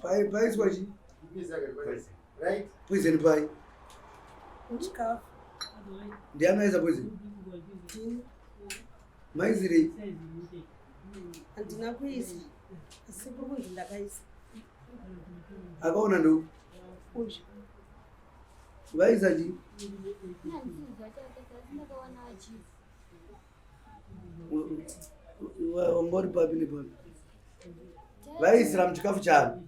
Paiswa chi? Poison pai. Muchikafu. Ndiani aisa poison? Maisirei? Handina kuisa. Asi kuri kunzi ndakaisa. Akaona ndo? Uyu. Vaisa chii? Wanga uri papi nepapi? Vaisira muchikafu chani?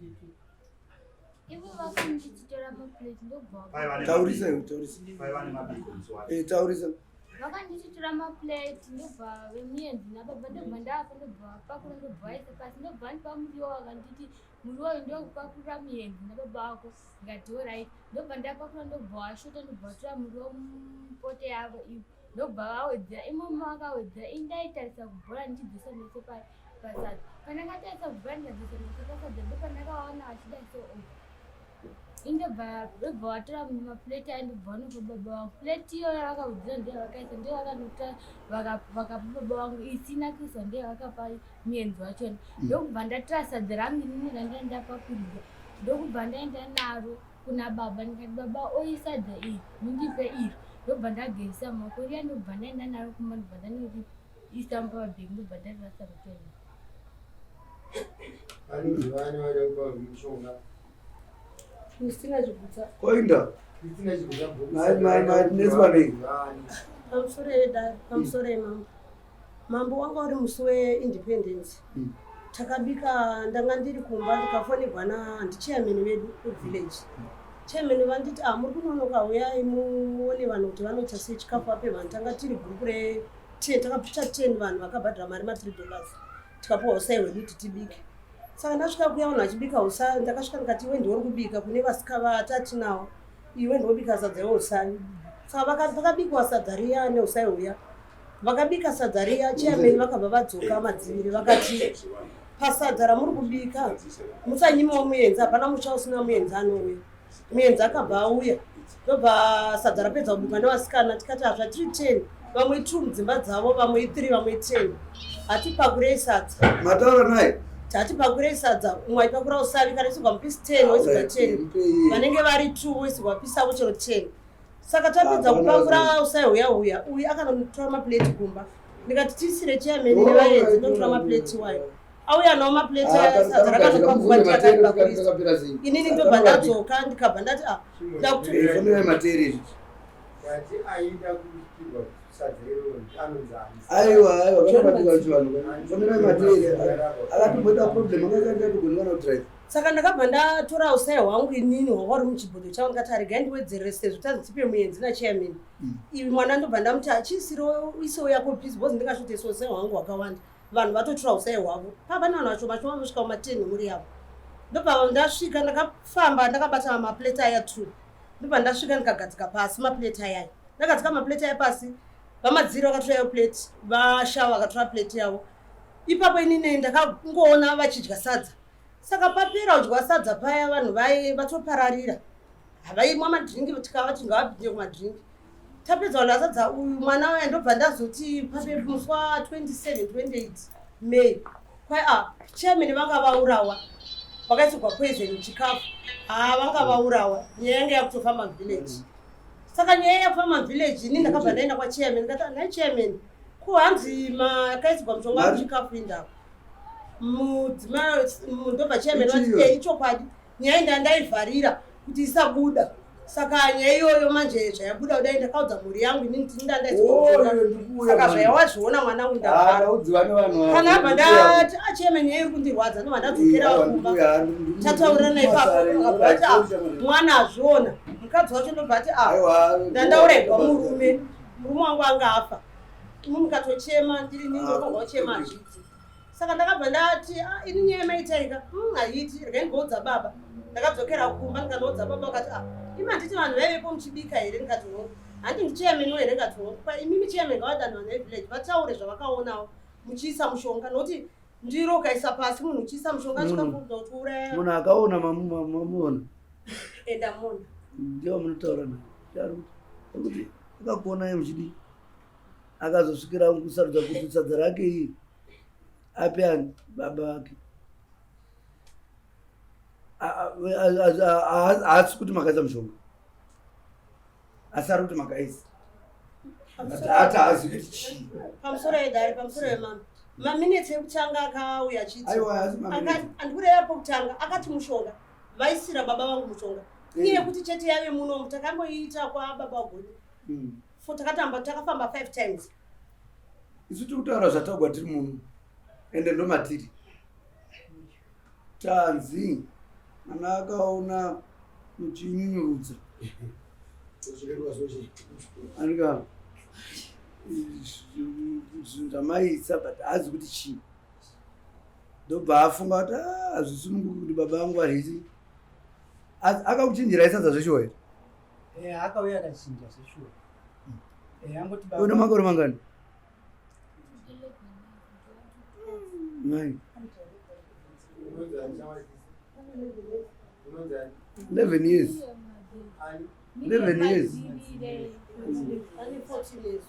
Taurisa iwe, taurisa. Eh, taurisa. Vakandichitora maplate ndobva vemuenzi nababa ndobva ndafa ndobva vapakura ndobva vaisa pasi ndobva vandipa muriwo vakanditi muriwo uyu ndokupakurira muenzi nababa vako ndikati orit ndobva ndapakura ndobva vashota ndobva vatora muriwo mupoto yavo iyo ndobva vawedzera imomo vakawedzera ini ndaitarisa kubhora ndichidzosa meso pasadza pandakatarisa kubhora ndikadzosa meso pasadza ndopandakaona vachida so indobva ndobva vatora maplate ayo ndobva vanopa baba vangu plate iyoyo yavakawedzera ndiyo yavakaisa ndiyo vakanotora vakapa baba vangu isina kuiswa ndiyo yavakapa muenzi wachona ndokubva ndatora sadza rangu inini randanga ndapakurirwa ndokubva ndaenda naro kuna baba ndikati baba oyi sadza iri mundipe iri ndobva ndagezisa maoko riya ndobva ndaenda naro kumba ndobva ndanoriisa mupabhegi ndobva ndarirasa mutoilet. Vanonzi vani vaida kupa mushonga. Christina Chigutsa. Koinda. Christina Chigutsa. Mai mai mai netswa nei? Pamusoro yedare, pamusoro yemambo. Mambo wanga uri musi weindependence. Takabika ndanga ndiri kumba ndikafonegwa na ndichairman vedu kuvillage. Chairman vanditi ah muri kunonoka huyai muone vanhu kuti vanoita sei chikafu vape vanhu. Tanga tiri gurupu re 10 takapicha 10 vanhu vakabhadhara mari ma 3 dollars. Tikapuwa usai hwedu kuti tibike. Saka ndasvika kuya vanhu vachibika usai ndakasvika ndikati iwe ndiwe uri kubika kune vasika vatatinawo iwe ndiwe ubika sadza iwe usai. Saka pakabikwa sadza riya neusai huya. Vakabika sadza riya chairman vakabva vadzoka madziviri vakati pasadza ramuri kubika musanyimawo muenzi hapana musha usina muenzi anouya. Muenzi akabva auya ndobva sadza rapedza kubikwa nevasikana tikati hazvatiri 10 vamwe 2 mudzimba dzavo vamwe 3 vamwe 10 hatipakurei sadza. Mataura naye? Hatipakurei sadza umwe aipakura usavi kana isigwa mupisi 10 woisigwa 10 vanenge vari 2 woisigwa pisi avo chero 10. Saka tapedza kupakura usai huya huya uyu akanotora maplate kumba ndikati tiisire chairman nevaenzi ndotora maplate wayo auya nawo maplate sadza rakanopakurwa ndikakaipakurisa inini ndobva ndadzoka ndikabva ndati ah ndakuti Aiwa, aiwa, vanobatika chivanhu. Fonera materi. Akatomboita problem, akaita kugona kana kudrive. Saka ndakabva ndatora usai hwangu inini hwanga uri muchibhodho changu ndikati aregai ndiwedzerere sezvo tanzi tipe muenzi nachairman. Ivi mwana ndobva ndamuti achiisiro isewo yako peace because ndingasvoteswa usai hwangu hwakawanda. Vanhu vatotora usai hwavo. Pava pane vanhu vashoma shoma vanosvika kuma 10 nemhuri yavo. Ndobva ndasvika ndakafamba ndakabata maplate aya 2. Ndobva ndasvika ndikagadzika pasi maplate aya. Ndagadzika maplate aya pasi. VaMadziri vakatora yayo plate, VaShawa vakatora plate yavo. Ipapo inini ndakangoona vachidya sadza. Saka papera kudyiwa sadza paya vanhu vaye vatopararira. Havaimwa madringi tikavati ngavapinde kumadringi. Tapedza kudya sadza uyu mwana uya ndobva ndazoti pape musi wa 27 28 May. Kwai ah chairman vanga vaurawa. Vakaisirwa poison muchikafu. Ah vanga vaurawa. Nyaya yanga yakutofamba village. Saka nyaya yakufamba village ini ndakabva ndaenda kwa chairman ndikati nhai chairman ko hanzi makaisirwa mushonga muchikafu indava. Mudzimai ndobva chairman vati eh ichokwadi nyaya nda ndaivharira kuti isabuda saka nyaya iyoyo manje zvayabuda kudai ndakaudza mhuri yangu inini tini ndandaisaka zvayawazviona mwanangu ndakana abva ndati acheme nyaya iri kundirwadza ndobva ndadzokera kumba tataurirana ipapo akabva ati ah, mwana azviona mukadzi wacho ndobva ati ah ndandauraigwa murume murume wangu anga afa imi mukatochema ndiri nini ndofanirwa kuchema hazviti Saka ndakabva ndati ah, ini nyaya maitaika haiiti regai ndigoudza baba. Ndakadzokera kumba ndikanoudza baba vakati ah, imi handiti vanhu vaivepo muchibika here? Ndikati hongu. Handi ndichairman here? Ndikati hongu. Pa imimi chairman ngavadane vanhu vevillage vataure zvavakaonawo muchiisa mushonga nokuti ndiro ukaisa pasi munhu uchiisa mushonga chikafuga kuti uraya. Munhu akaona mamuona. Enda mona. Ndiwo munotaura naye. Kuti akakuonai muchidii? Akazosvikira kusarudza kuti sadza rake iri ape ani baba vake. Haasi kuti makaisa mushonga, asi ari kuti makaisa, ati haazi kuti chii. Pamusoro yedare, pamusoro yemama, maminitsi ekutanga akauya achiti Aiwa, haasi maminitsi. Andikureva pokutanga akati mushonga, vaisira baba vangu mushonga. Iye kuti chete yave munomu, takamboiita kwababa Goni. Fo takatamba, takafamba five times. Isu tiri kutaura zvatagwa tiri muno, ende ndomatiri tanzi mwana akaona muchinyunyurudza anika zvinhu zvamaisa, but haazi kuti chii. Ndobva afunga kuti, "Ah, hazvisununguki kuti baba vangu varisi." Akakuchinjirai sadza zveshuwa here? Eh, akauya akachinja zveshuwa. Eh, angoti Une makore mangani mai? Unonzani shamwari? Unonzani? 11 years. Ani? 11 years. Ane 14 years.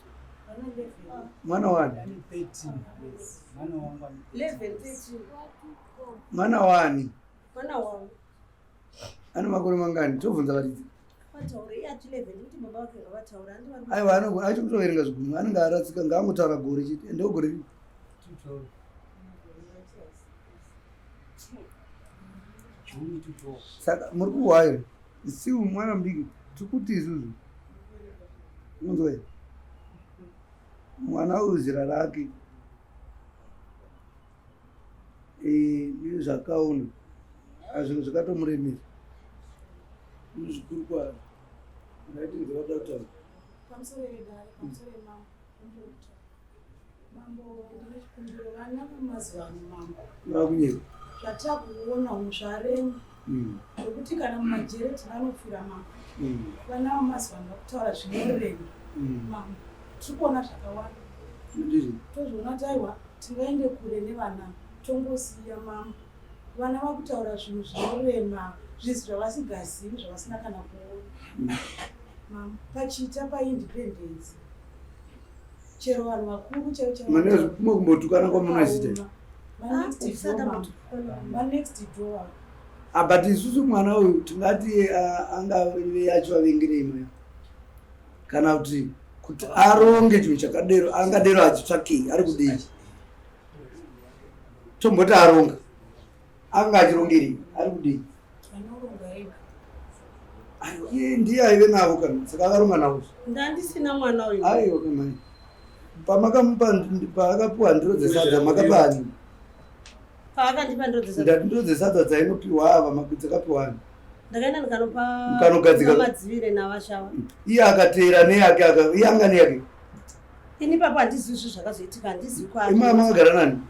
Mwana wani? Ane 13 years. Mwana wangu ane 11, 13. Mwana wani? Mwana wangu. Ane makore mangani? Tobvunza varidzi. Vataure, iye ati 11, kuti baba vake ngavataure, handi vari. Aiwa, achiri kutoverenga zvigumwe, anenge aratsika. Ngaangotaura gore chete. Ende gore ripi? 212. June 212. Saka muri kuhwa here? Isiu mwana mudiki, tiri kuti isusu, unzwa here? Mwana uyu zera rake nezvakaona azvinhu zvakatomuremera zvikuru kwaari. Ndaitinzi vada kutaura. Pamusoro yedare, pamusoro yemambo, mambo, ndine chikumbiro. Vana vemazuva ano, mambo, Vakunyeka. zvatakuona umu zvarema, zvekuti kana mumajere tinanopfira, mambo. Vana vamazuva ano vakutaura zvinorema, mambo. Tiri kuona zvakawanda. Ndizvo. Tozviona kuti aiwa, tingaende kure nevana, tongosiya, mambo. Vana vakutaura zvinhu zvinorema, zvizi zvavasingazivi, zvavasina kana kuona, mambo. Pachiita paindependence, chero vanhu vakuru chero chero. Mane kumwe kumbotukana kwamunoisita. Manext door. Ah, but isusu mwana uyu tingati angave achivavengerei maya, kana kuti aronge chinhu chakadero? Angadero achitsvakei? Ari kudei? Tomboti aronga, anga achirongerei? Ari kudei? Anoronga ega. Aiwa, iye ndiye aive navo kana, saka akaronga navo. Ndandisina mwana uyu. Aiwa kamai, pamakamupa, paakapiwa ndiro dzesadza, makapa ani? Paakandipa ndiro dzesadza? Ndati ndiro dzesadza dzainopiwa ava dzakapiwa ani? Ndakaenda ndikanopa Mukanogadzika. Madzivire navashava. Iye akateera neyake, iye anga neyake. Ini papo handizivi zvinhu zvakazoitika, handizivi. Ima makagara nani?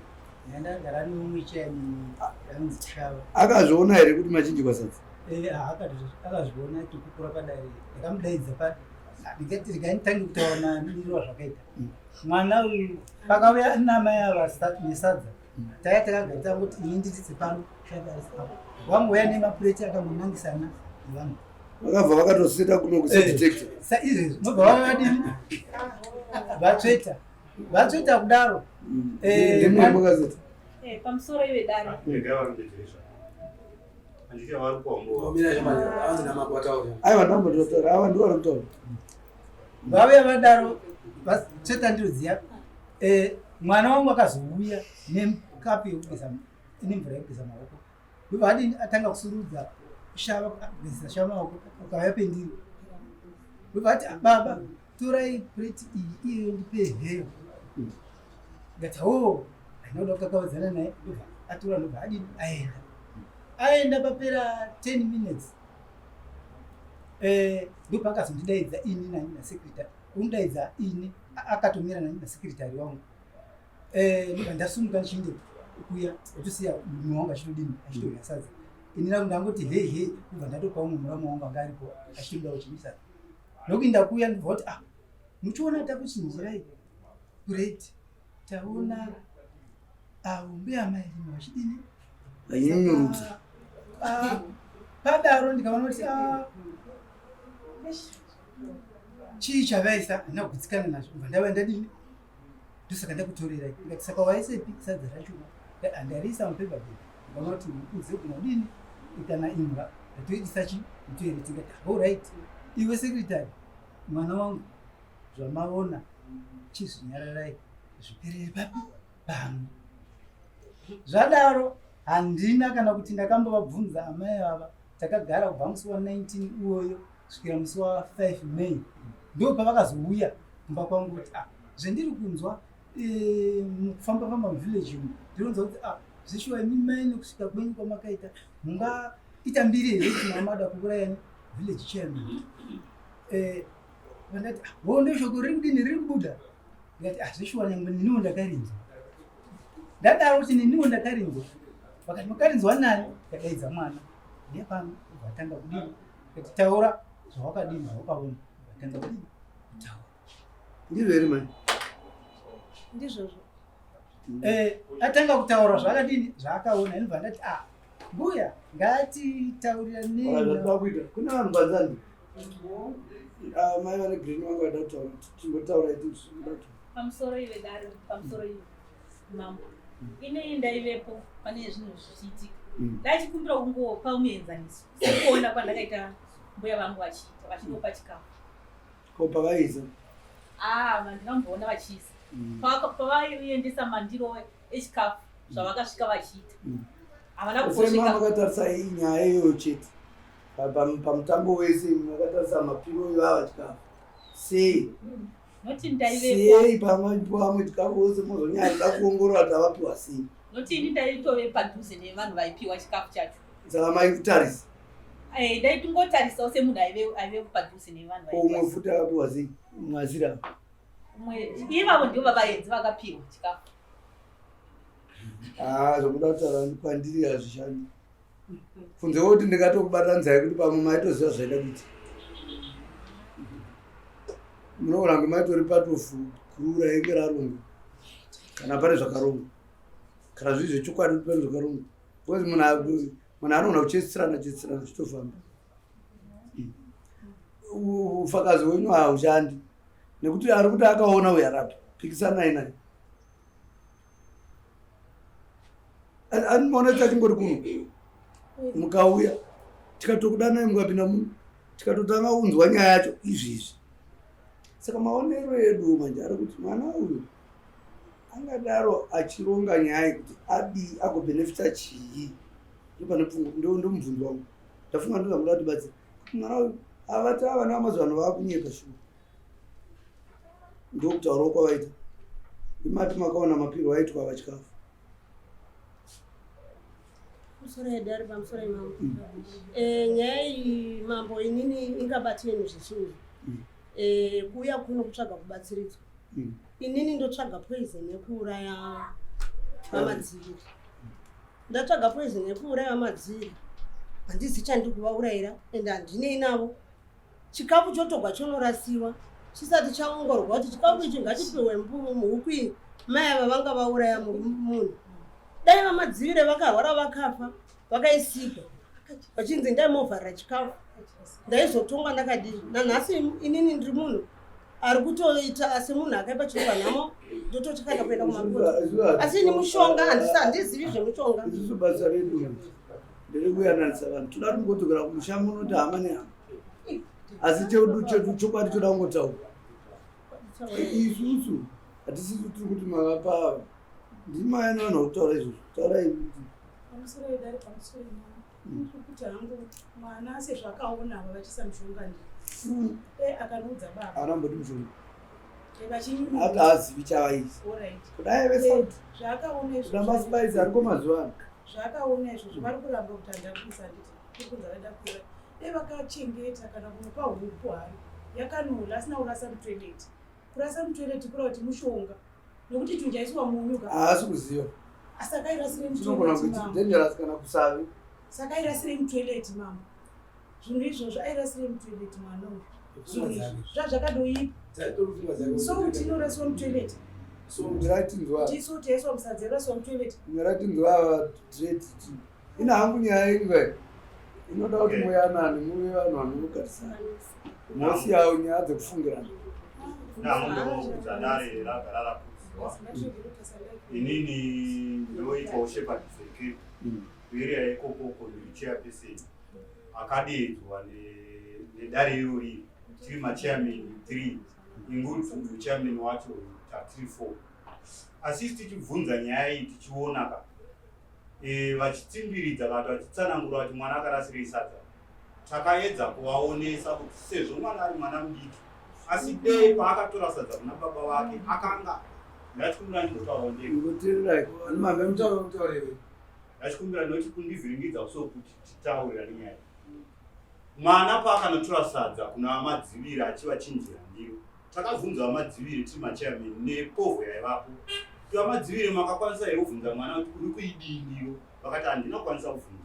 Ndagara neumwe chairman anonzi Shava. Akazviona here kuti machinjikwa sadza? Eh, akazviona tikukura padare. Ndakamudaidza pa ndikati regai kutaura mamiriro azvakaita. Mwana uyu pakauya namai ava nesadza, taya takagara, tangoti ini ndititse pano, Shava ari apo. Wangouya nemapureti akangonangisana nevanhu. Vakabva vakatoseta kuno kusedetector. Sa izvezvi mobva vava vadini, vatsveta, vatsveta kudaro. Ndimwe makazeta. Pamusoro ive dare. Handiti vari kuamboa. Aiwa, ndambototaura, ava ndivo vari kutaura. Vauya vadaro, vatsveta ndiro dziya. Mwana wangu akazouya nekapu yekugeza, ine mvura yekugeza maoko. Ndobva adini, atanga kusurudza shava, kugezesa shava maoko, ukauya pendiri. Ndobva ati, "Baba, torai pureti iyi, iyoyo ndipe heyo." Ndikati, "O, handina kuda kukakavadzana naye." Ndobva atora, ndobva adini, aenda. Aenda, papera 10 minutes, ndopakazondidaidza ini nani nasecretary, kundidaidza ini akatomira nani nasecretary wangu. Ndobva ndasumuka ndichiende kuya, otosiya mumwe wangu achitodini, achitodya sadza. Ini nangu ndangoti hei hei, ndobva ndatopa umwe muramu wangu anga aripo achitoda kuchimisa ndokuinda kuya. Ndobva kuti, "Ah, muchiona takuchinjirai pureti, taona avo mbuya mai rimwe vachidini." Vainyunyurudza. Ah, padaro ndikaona kuti, ah, eish, chii chavaisa, handina kugutsikana nazvo. Ndobva ndava ndadini, ndosaka ndakutorerai. Ndikati, "Saka waisepi sadza racho?" Handariisa mupaper bag, ndikaona kuti kunze kuna kudini. Kana imbwa ndatoitisa chi mutoilet. Ndikati alright, iwe secretary, mwana wangu, zvamaona chizvinyararai, zviperere papi pano. Zvadaro handina kana kuti ndakambovabvunza amai ava. Takagara kubva musi wa19 uwoyo kusvikira musi wa5 May, ndo pavakazouya kumba kwangu kuti, ah, zvendiri kunzwa mukufamba famba muvillage umu, ndinonzwa kuti, ah, zveshuwa imi mai nekusvika kwenyu kwamakaita mungaita mbiri here kuti mamada kuurayani village chairman? Vandati, ah, ho, ndoshoko riri kudini riri kubuda? Ndikati, ah, zveshuwa nyangwe niniwo ndakarinzwa. Ndadaro kuti niniwo ndakarinzwa, vakati, makarinzwa nani? Ndikadaidza mwana nepano, vatanga kudini, kati, taura zvawakadini, zvawakaona. Vatanga kudini, kutaura. Ndizvo here, mai? Ndizvozvo. Atanga kutaura zvakadini, zvaakaona, inobva ndati, ah, mbuya, ngatitaurira. Zvatoda kuita kune vanhu panzani. Ah, mai vane green vanga vada kutaura, timbotaura iti. Pamusoro ive dare, pamusoro ive mambo. Inei ndaivepo pane zvinhu zvichiitika. Ndachikumbira kungopa muenzaniso sekuona kwandakaita mbuya vangu vachiita, vachindopa chikafu. Ko pavaiisa? Ah, vandingamboona vachiisa. Pavaiendesa mandiro echikafu, zvavakasvika vachiita, havana sema kumbosvika. Makatarisa iyi nyaya iyoyo chete. Pamutambo wese makatarisa mapiro ivava chikafu sei? Noti ndaivepo. Sei pamapiwa amwe chikafu wose mozonyanya kuda kuongorora kuti avapiwa sei? Noti ini ndaitove padhuze nevanhu vaipiwa chikafu chacho. Saka maikutarisa? Ndaitingotarisawo semunhu aive padhuze nevanhu Umwe vaipiwa. futi akapiwa sei mwazira? Umwe ivavo ndivo vavaenzi vakapiwa chikafu. Ah, zvokuda kutaura kwandiri hazvishandi, kunze kwekuti ndingatokubatanzai kuti pamwe maitoziva zvaida kuita. Munoona kunge maitori patofu guru rainge rarongwa, kana pane zvakarongwa, kana zviri zvechokwadi kuti pane zvakarongwa, because munhu anogona kuchesirana chesirana zvichitofamba. Ufakazi hwenyu haushandi nekuti ari kuti akaona uyu arapo, pikisanai naye. Anoona chachingori kuno, mukauya tikatokudanai, mukapinda muno tikatotanga kunzwa nyaya yacho izvizvi. Saka maonero edu manje ari kuti mwana uyu angadaro achironga nyaya yekuti adii, agobhenefita chii? Ndopane pfungwa, ndo mubvunzo wangu. Ndafunga ndozvamuda kutibatsira kuti mwana uyu avati vana vamazuva ano vaakunyepa shuwa. Ndokutaurawo kwavaita imati makaona mapiro aitwa vachikafu. Pamusoro yedare, pamusoro yemambo. Nyaya iyi, mambo, inini ingabatei zvichinji. Kuuya kuno kutsvaga kubatsiridzwa. Inini ndotsvaga poison yekuuraya vamadziri. Ndatsvaga poison yekuuraya vamadziri, handizi chandiri kuvaurayira ende handinei navo. Chikafu chotogwa chonorasiwa chisati chaongororwa kuti chikafu ichi ngachipiwe huku iyi. Mai ava vanga vauraya munhu. Dai vamadzivire vakarwara vakafa, vakaisigwa vachinzi ndaimovharira chikafu, ndaizotongwa ndakadii? Nanhasi inini ndiri munhu ari kutoita semunhu akaipa chirwa nhamo, ndototyana kuenda kumakoti, asi ini mushonga handizivi zvemushonga. Isusu basa redu nderekuyananisa vanhu. Toda kungodzokera kumusha munoti hama nehama, asi chedu chedu chokwadi toda kungotaura. Isusu hatisisu tiri kuti mavapa, ndimai nevanhu vakutaura izvozvo. Taurai kuti Pamusoro yedare, pamusoro yemama, kuti hangu mwana sezvakaona ava vachiisa mushonga, ndi akanoudza baba. Haana mushonga. Vachinyunyuta. Ati haazivi chavaisa. Alright. Kudai vesauti Zvaakaona kuda izvozvo, masipaisi ariko mazuva ano. zvaakaona izvozvo, vari kuramba kuti handakuisa, handiti iri kunzi vaida kuura. Dai vakachengeta kana kumupa huku hayo yakanola, asina kurasa mutoilet. Kurasa mutoilet kura kuti mushonga, nokuti chinhu chaiswa munyu ka. Haasi kuziva. Saka airasire Chinogona mutoilet, kuti mama? dangerous kana kusavi. Saka airasire mutoilet, mama, zvinhu izvozvo? Airasire mutoilet mwana uyu zvinhu izvi zvazvakadoipa? Sauti inoraswa mutoilet? Ndiratinzwa. Kuti sauti yaiswa musadza iraswa mutoilet? Ndiratinzwa direct. Ina hangu nyaya ingwe inoda kuti muyanane, muve vanhu vanogarisana, mosiyawo nyaya dzekufungirana. Namundokuudza dare ragara rakuziwa, inini ndoitwawo Shepherd Zeke. Kuarea ikokoko ndiri chairperson akadeedzwa nedare irori tiri machairman 3 inguti chairman wacho tatiri 4 asi isi tichibvunza nyaya iyi tichiona ka e, vachitsimbiridza kana vachitsanangura kuti mwana akarasirei sadza takaedza kuvaonesa kuti sezvo mwana ari mwana mudiki asi dei paakatora sadza kuna baba vake akanga ndachikumbira ndimbotaura ndega ndachikumbira ndoti kundivhiringidza kuso kuti titaurirane nyaya mwana paakanotora sadza kuna vamadziviri achivachinjira ndiro takabvunza vamadziviri tiri machairman nepovho yaivapo kuti vamadziviri makakwanisa here kubvunza mwana kuti uri kuidii ndiro vakati handina kukwanisa kubvunza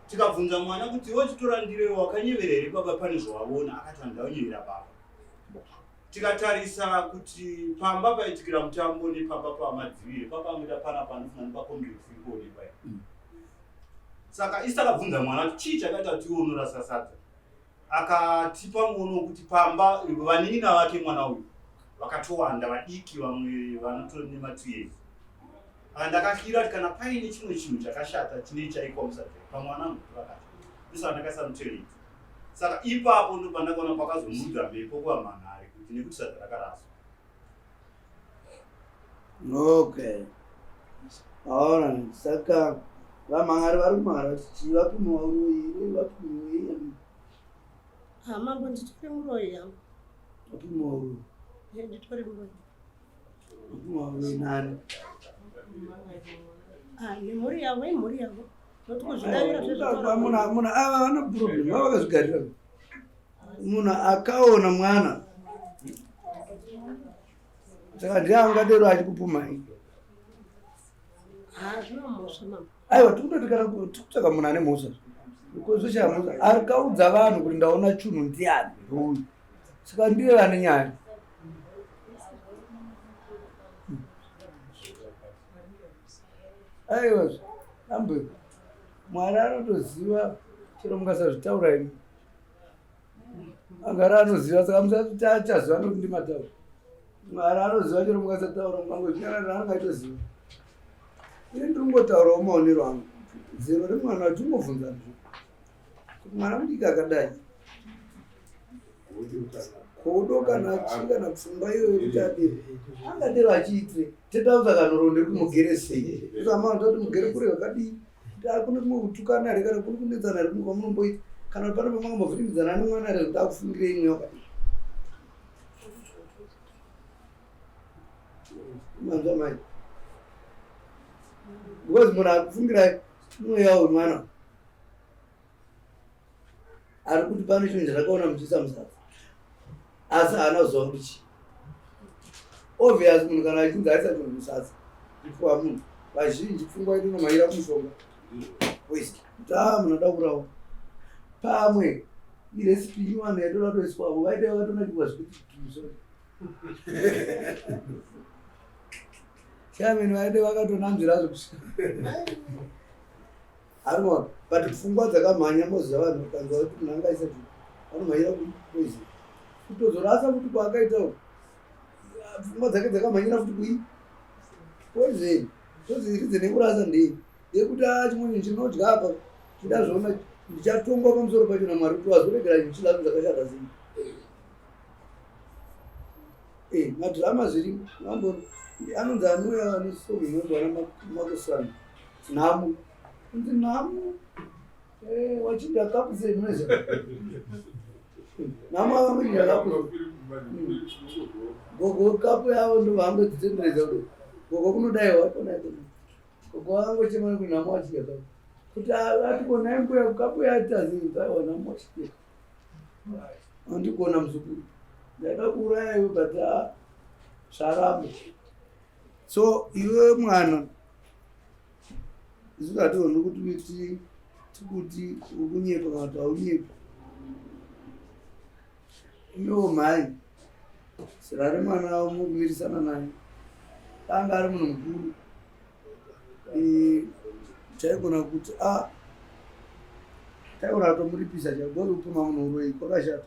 tikabvunza mwana kuti iwe uchitora ndiro iwe wakanyevera here baba pane zvawavona akati handina kunyevera baba tikatarisa kuti pamba paitikira mutambo nepamba pamadziviri papangoita pana panofunga nepacomplex ikuonekwa mm. Saka isi takabvunza mwana kuti chii chakaita kuti iwe unorasa sadza akatipa muono wekuti pamba vanin'ina vake mwana uyu vakatowanda vadiki vamwe vanotori nema2 years aka ndakatyira kuti kana paine chimwe chinhu chakashata chinei chaikwa musadza pamwana angu vakati ndosaka ndakaisa mutoilet saka ipapo ndopandakaona pakazomudza mhepo kuvamhanhari kuti nekuti sadza rakaraswa Okay. Alright. Saka vamhangari vari kumhangara kuti chii vapimiwa uroyi here vapimiwa here Ha mambo nditori muroyi yangu. Vapimiwa uroyi. Eh, nditori muroyi. Vapimiwa uroyi nani? Ah, nemhuri yavo imhuri yavo. Noti kuzvidavira zvezvitaura. Muna muna ava vana problem vava vakazvigarira. Munhu akaona mwana saka ndiye angadero achikupumhai. Hazvina mhosva mama. Aiwa tikutoti kana tikutsvaka munhu ane mhosva. Because mhosva akaudza vanhu kuti ndaona chunhu ndiani uyu. Saka ndiye ane nyaya. Aiwa ambe Mwari anotoziva chero mukasazvitaura imi. Agara anoziva saka musati achaziva nokuti ndimataura. Mwari anoziva chero mukasataura mukangozvinyarara anenge achitoziva. Ini ndiri kungotaurawo maonero angu. Zero remwana tingobvunzana zve. Kuti mwana mudiki akadai. Kodo kana chii kana pfungwa iyoyo kuti adero. Angadero achiitire. Tetaudza kanhoroondo yekuti mugere sei. Tozama kuti mugere kure vakadii. Kune kumwe kutukana here kana kuri kunetsana here kumwe kwamunomboita. Kana kuti pane pamangambovhiringidzana nemwana here kuti akufungirei imwe wakadii. Manzwa mai. Because munhu akufungirai mweya wemwana ari kuti pane chinhu chandakaona muchiisa musadza asi haana kuziva kuti chii. Obvious munhu kana achinzi aisa chinhu musadza kupiwa munhu vazhinji pfungwa yedu inomhanyira kumushonga poison kuti a munhu ada kurawa pamwe iresipi inyowani yaitoda kutoiswavo vaida vakatonakirwa zvekuti tuso chairman vaida vakatonanzvira zvekusvika arikuona but pfungwa dzakamhanya moziva vanhu vakanzwa kuti munhu anga aisa chinhu vanomhanyira kupoison kutozorasa kuti kwaakaita uku pfungwa dzake dzakamhanyira futi kui poison toziridze nekurasa ndei yekuti a chimwe chinhu chinodya apa chidazviona ndichatongwa pamusoro pacho namwari kuti wazoregera chinhu chilazvo zvakashata sei Eh, madhirama zvirimo mambo anonzi anouya ane song inonzi ana makusana nhamo unzi nhamo eh, wachinja kapu sei munoziva nhamo avanochinja kapu gogo kapu yavo ndovangodzitenderedza kuti gogo kunodai wakona gogo vangochema kuti nhamo wachinja kapu kuti atikonai mbuya kapu yatazinza aiwa nhamo wachinja Andigona muzukuru. Ndaida kuuraya iwe but ah, zvaramba. So iwe mwana isu hationi kuti tikuti ukunyepa kana kuti haunyepa. Iwewo mhai zera remwana mukumirisana naye anga ari munhu mukuru chaigona kuti a ah, taigona kutomuripisa chaigona kupima munhu uroyi kwakashata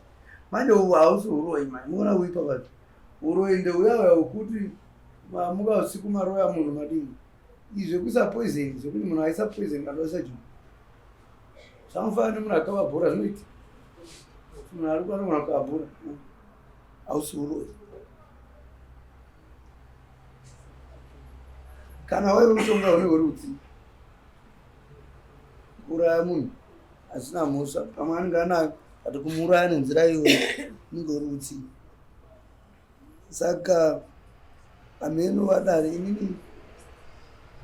manje uhu hausi uroyi manje muona kuipa kwacho uroyi ndeuya uya wekuti mamuka usiku maroya munhu madini Izvi zvekuisa poison zvekuti munhu aisa poison kana aisa chii zvamufanana nemunhu akaba bhora zvinoita munhu ari anogona kukaba bhora hausi uroyi kana waive mushonga une uri utsi kuuraya munhu asina mhosva pamwe anenge anayo but kumuuraya nenzira iyoyo unenge uri utsi Saka hameno vadare inini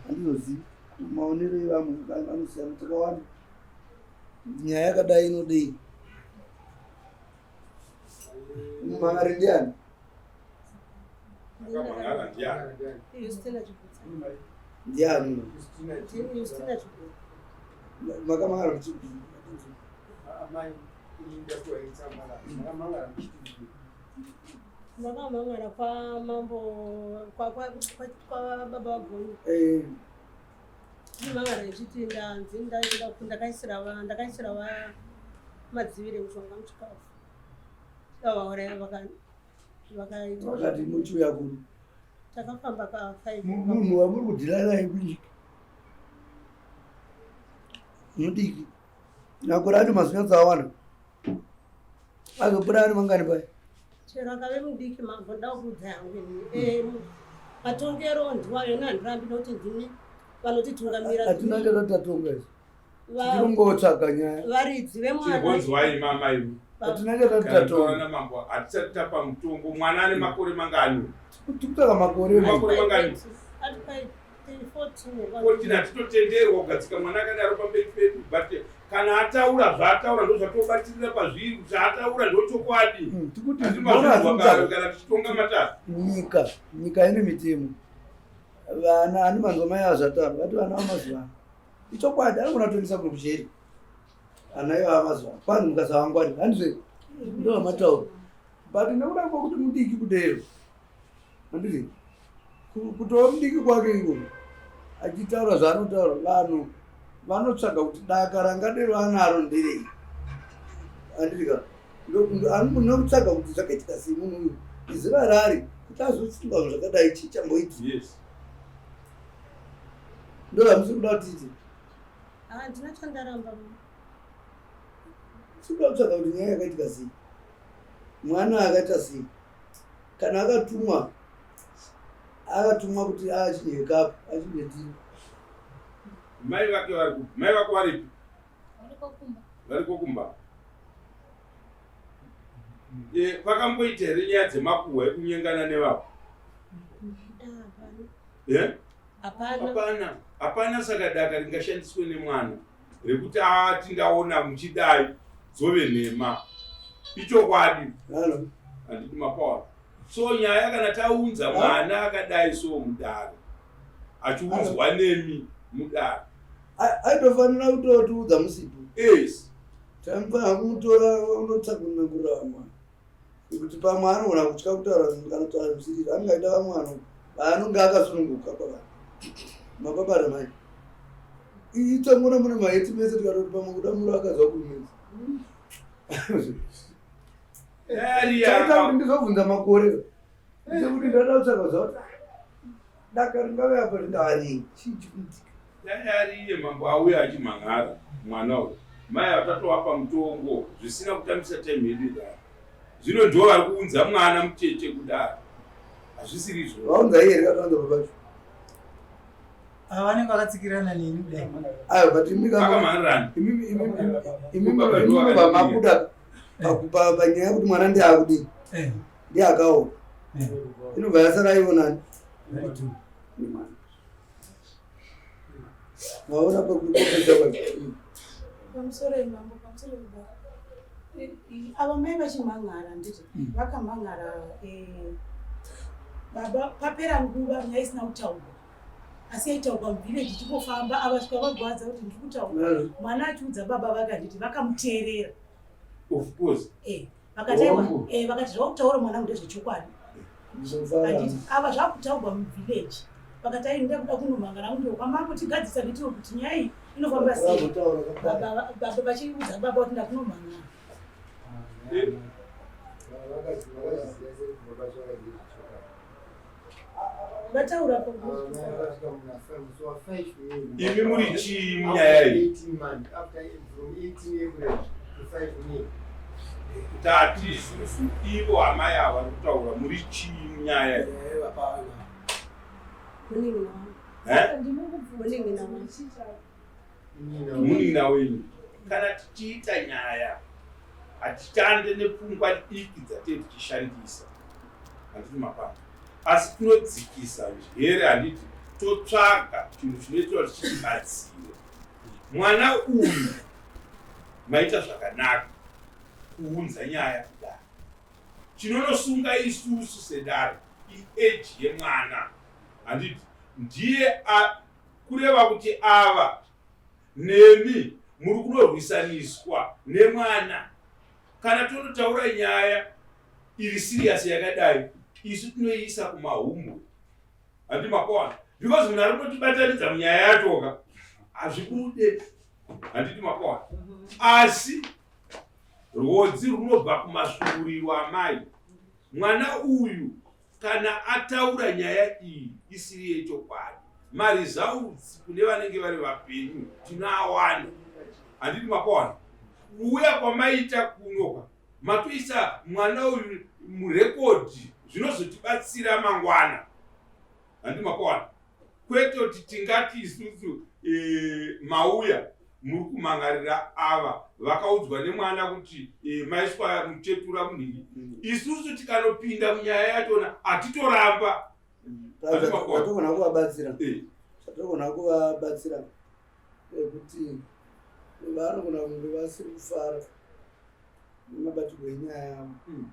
handizozivi maonero evamwe anosiyana takawanda nyaya yakadai inodei mumangari ndiani ndiani makamangara kuchii Ndakamhan'ara kwamambo kwababa vaGondo. Eh. Ndimhan'ara ichiti ndanzi ndakaisira ndakaisira vamadzivire mushonga muchikafu. Davauraya vakaita. Vakati muchiuya kuno. Takafamba ka 5. Munhu wamuri kudhila naye kunyika. Mudiki. Makore acho mazuva awana. Azobuda ari mangani paya? Chero akave mudiki mambo ndakuudza yangu ini. Eh, matongero ndiwayo ini handirambi nokuti ndimi vanotitungamira. Hatina chero tatonga izvi. Tinongotsvaga nyaya. Varidzi vemwana. Chimbonzwai mama imi. Hatina chero tatonga. Kana mambo hatisati tapa mutongo mwana ane makore mangani? Tikutsvaga makore. Makore mangani? Ati pai 14 hatitotenderwa kugadzika mwana akadaro pamberi pedu but kana ataura zvaataura ndozvatobatirira pazviri kuti ataura ndochokwadi hmm, kana tichitonga matare nyika nyika ine mitemo vana ani manzwa mai azvataura vati vana vamazuva ano ichokwadi anogona kutoendesa kuri kujeri ana ivo amazuva ano kwanzi mukasavangwarira handizve ndovamataura but nekuda kwekuti mudiki kudero handiti kutova mudiki kwake iko achitaura zvaanotaura vanhu vanotsvaga kuti daka rangadero anaro nderei handitika nokutsvaga kuti zvakaitika sei munhu uyu iziva rari kuti azofunga zvinhu zvakadai chii chamboiti yes ndozvamusi kuda kutiti handina chandaramba sikuda kutsvaga kuti nyaya yakaitika sei mwana akaita sei kana akatumwa akatumwa kuti achinje kapu achinje tiri mai vake vari kupi mai vako varipi variko kumba eh, pakamboita here nyaya dzemakuhwa ekunyengana nevavo eh? hapana hapana saka daka ringashandiswe nemwana rekuti ati ndaona muchidai dzove nhema ichokwadi handiti mapower so nyaya kana taunza mwana akadai so mudare achiunzwa nemi mudare aitofanira kutotiudza musipo yes taimufanira kumutora unotsvakunangurira mwana Kuti pamwe anogona kutya kutaura zvinhu kana kutaura zvisiri anenge aida vamwe vanhu vaanonge akasununguka pavanhu mababa ramai itsangona mune maheti mese tikatoti pamwe kuda muro akazwa kumedza chaita kuti ndizobvunza makore ndekuti ndada kutsvaka zvakuti daka ringave apa ringava rii chii chikuitika Dai ari iye mambo auya achimhan'ara mwana uyu mai vatatovapa mutongo zvisina kutambisa time yedu idaro zvino ndivo vari kuunza mwana mucheche kudaro hazvisiri izvo vaunza iye here kataunza babacho ava vanenge vakatsikirana neni kudai ayo but akamhan'arana imimi vamabuda panyaya yekuti mwana ndiye akudii eh. ndiye akaona eh. inobva yasara ionani Maona pekupedza pamusoro imambo pamusoro baba ava mai vachimhan'ara nditi mm. vakamhan'ara eh, baba papera nguva nyaya isina kutaurwa asi yaitaurwa muvillage ichingofamba ava svika vagwadza kuti ndiri kutaura mm. mwana achiudza baba vake handiti vakamuteerera of course eh, vakati eh, vakati zvakutaura mwanangu ndezvechokwadi Handiti ava zvakutaurwa muvillage vakati ai ndakuda kunomhangara kunge kwamambo tigadzisa nditiwo kuti nyaya iyi inofamba sei baba vachiudza baba kuti ndakunomhangara Vataura pa Imi muri chii munyaya iyi? Tati isusu ivo amai ava vari kutaura muri chii munyaya iyi? Eh? Munin'ina wenyu. Kana tichiita nyaya hatitande nepfungwa diki dzatee tichishandisa handiti mapano asi tinodzikisa njere handiti totsvaga chinhu chinoitira kuti chitibatsire mwana uyu maita zvakanaka kuunza nyaya kudare chinonosunga isusu sedare ieji yemwana handiti ndiye kureva kuti ava nemi muri kunorwisaniswa nemwana kana tonotaura nyaya iri serious yakadai isu tinoiisa kumahumbwe handi makowana because munhu ari kutotibatanidza munyaya yachoka hazvibude handiti makowana asi rwodzi runobva kumasvuuriro amai mwana uyu Kana ataura nyaya iyi isiri yechokwadi, maresults kune vanenge vari vapenyu tinoawana. Handiti mapawana? Kuuya kwamaita kuno ka matoisa mwana uyu murekodhi zvinozotibatsira mangwana. Handiti mapawana? Kwete kuti tingati isusu e, mauya muri kumhangarira ava vakaudzwa nemwana kuti e, maiswa muchetura munhingi mm. isusu tikanopinda munyaya yachona hatitoramba zvatogona kuvabatsira eh. zvatogona kuvabatsira ekuti vanogona kunge vasiri kufara nemabatirwo enyaya yavo mm.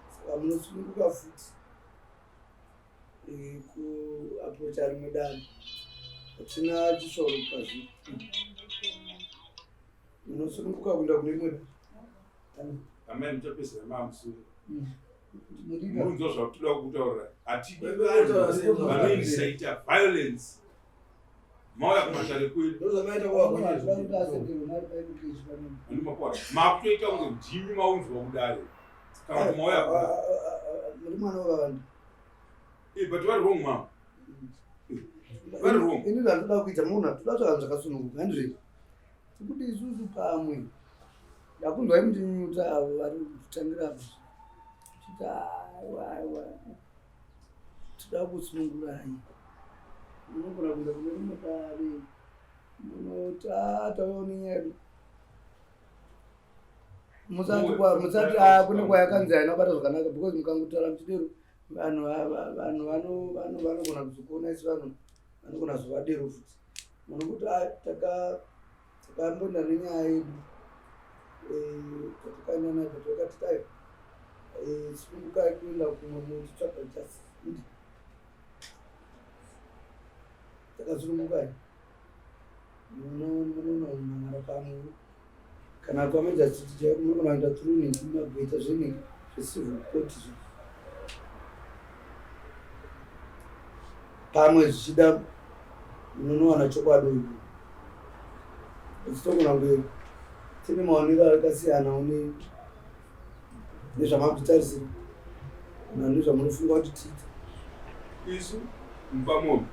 saka munosununguka futi Eh, kuaprocha rimwe danho hatina chisvoro pazviri munosununguka kuenda kune rimwe danho amai muchapedzera maamusuri mm. murunzwa zvakutoda kutaurira hatidi vanhu vanoinsaita violence mauya kumatare kwedu makutoita kunge ndimi maunzwa kudare kana kuti mauya muri mwana wavavanda eh, but vari wrong mama eh, vari wrong ini zvandoda kuita muona toda kutsvaka zvakasununguka handizve tikuti isusu pamwe ndakunzwai muchinyuta avo vari kutangira apo chiti aiwa aiwa toda kusunungurai munogona kuenda kune rimwe dare munoti ah, tauyawo nenyaya yedu musati musati ah, kune kwayakanzi haina kubata zvakanaka because mukangotaura muchidero vanhu vanhu vanogona kuzokuona isi vanhu vanogona kuzovadero futi munokuti ah, takamboenda nenyaya yedu eh, tatakaenda nayo but vakati tayo eh, sunungukai kuenda kumwe muchitsvaga justice takasunungukai munonomangara pamwe kana kwamajastiti chaiko munogona kuenda through nemagweta zvenenge zvecivil court izvo pamwe zvichida munonowana chokwadi uyu achitogona kunge tine maonero akasiyana une nezvamakutarisira kana nezvamunofunga kuti tiite isu mumba mono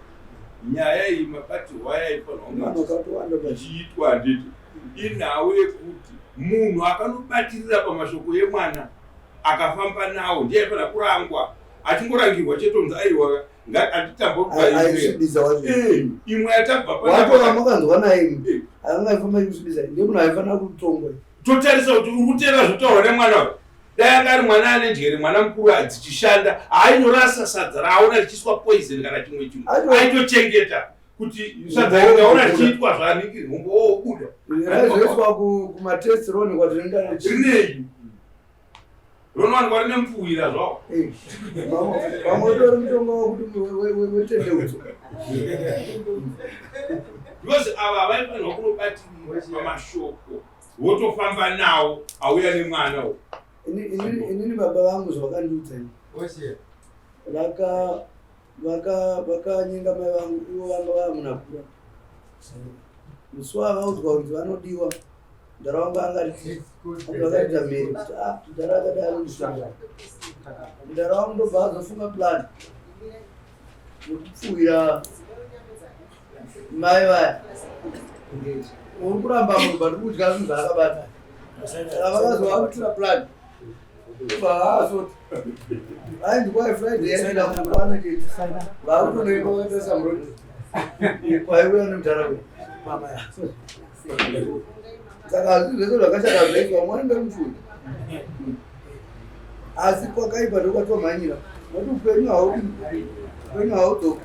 nyaya iyi mabatirwo ayaifanira ichiitwa handiti inhau yekuti munhu akanobatirira pamashoko emwana akafamba nawo ndiye aifanira kurangwa achingorangirwa chete unzi aiwa aisvibisa wacho eh, imwe yatabva watora makanzwa naye eh. akanga aifamba achikusvibisa ndiye munhu aifanira kutongwa totarisa kuti uri kuteera zvotaurwa nemwana uyu dai anga ari mwana ane njere mwana mukuru adzichishanda haayinorasa sadza raaona richiiswa poison kana chimwe chinhu aitochengeta kuti sadza rikaona richiitwa zvaaniki humbo wobuda raizoiswa kumatest roonekwa zvinoenda rinei Ronowanikwa rine mupfuwira zvawo. Eh, vamwe utori mutongo wekuti wetendeudzo. Because ava vaifanirwa kunobatirira pamashoko wotofamba nawo auya nemwana uyu. Inini baba vangu zvavakandiudza ini. Vaka vaka vakanyenga mai vangu ivo vanga vava munakura. Musi wavaudzwa kunzi vanodiwa mudhara wangu anga vakaita mhiri kuti ah mudhara akadai anondisanga. Mudhara wangu ndobva azofunga plan. Nekupfuwira mai vaya uri kuramba munhu but kudya zvinhu zvaakabata. Saka vakazovaitira plan vaasoti ainzi kwai Friday yaida kukwana chete, vakutonoimba vakaita samuroti kwaiuya nemudhara uyu. Saka zvinhu zvese zvakashata zvaitwa mwana ndemupfuyi, asi kwakaipa ndokwatomhanyira nokuti upenyu haudi, upenyu haudzoki.